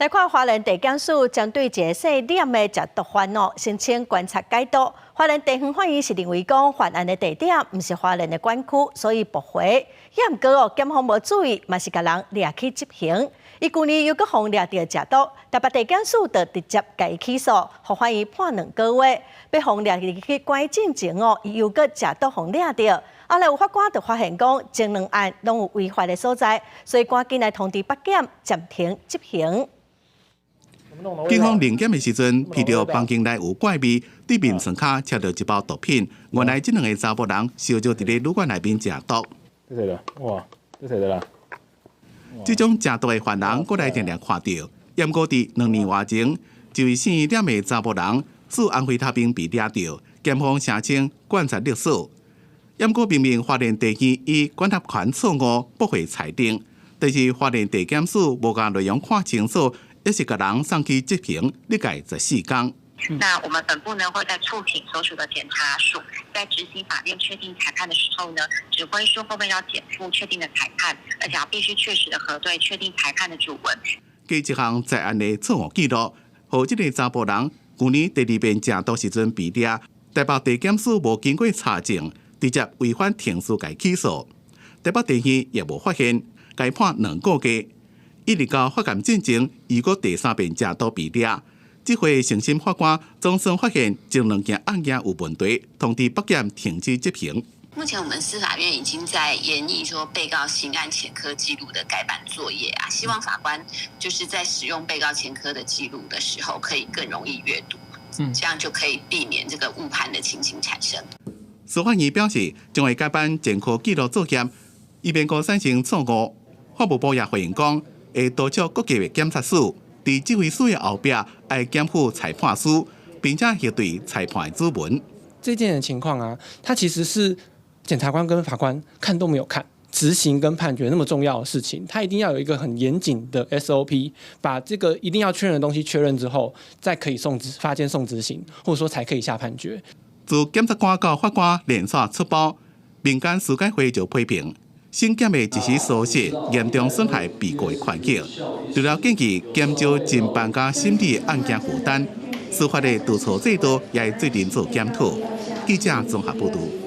來看花蓮地檢署針對一个姓聶的食毒犯哦，申請觀察解毒。花蓮地方法院是認為講犯案的地點毋是花蓮的管區，所以駁回。也毋過哦，檢方無注意，嘛是共人掠去執行。伊舊年又閣予掠著食毒，台北地檢署就直接共伊起訴，予法院判2個月。欲予掠入去關進前哦，伊又閣食毒予掠著。後來有法官就發現講，前兩案攏有違法的所在，所以趕緊來通知北檢暫停執行。警方臨檢的時陣，聞著房間內有怪味，對面床跤捙著一包毒品。原來這兩个查埔人相約佇咧旅館內面食毒。這誰的？哇，這誰的啦？這種食毒的犯人，閣來定定看著。毋過佇2年外前，這位姓聶的查埔人，使安非他命被掠著，檢方聲稱觀察勒索。毋過明明花蓮地院以管轄權錯誤駁回裁定，但是花蓮地檢署無共內容看清楚，猶是共人送去執行，歷屆14工。那我們本部呢會再促請所屬的檢察署，在執行法院確定裁判的時候呢，指揮書後面要檢附確定的裁判，而且要必須確實的核對確定裁判的主文。加一項在案的錯誤記錄，予這个查埔人舊年第二遍食毒時陣被掠，台北地檢署無經過查證，直接違反程序共起訴。台北地院也無發現，共判2個月。一直到發監進前，又閣第三遍食毒被掠，這回承審法官總算發現前兩件案件有問題，通知北檢停止執行。目前我們司法院已經在研議說被告刑案前科記錄的改版作業啊，希望法官就是在使用被告前科的記錄的時候，可以更容易閱讀，這樣就可以避免這個誤判的情形產生。司法院表示，將會改版前科記錄作業，以免閣產生錯誤。法務部也回應講，會督促各級的檢察署，佇指揮書的後壁愛檢附裁判書，並且核對裁判的主文。這件的情況啊，它其實是檢察官跟法官看都沒有看，執行跟判決那麼重要的事情，他一定要有一個很嚴謹的 SOP，把這個一定要確認的東西確認之後，再可以送執發監送執行，或者說才可以下判決。自檢察官到法官連續出包，民間司改會就批評審檢的一時疏失，嚴重損害被告的權益。除了建議減少偵辦佮審理案件負擔，司法的糾錯制度也會做認真檢討。記者綜合報導。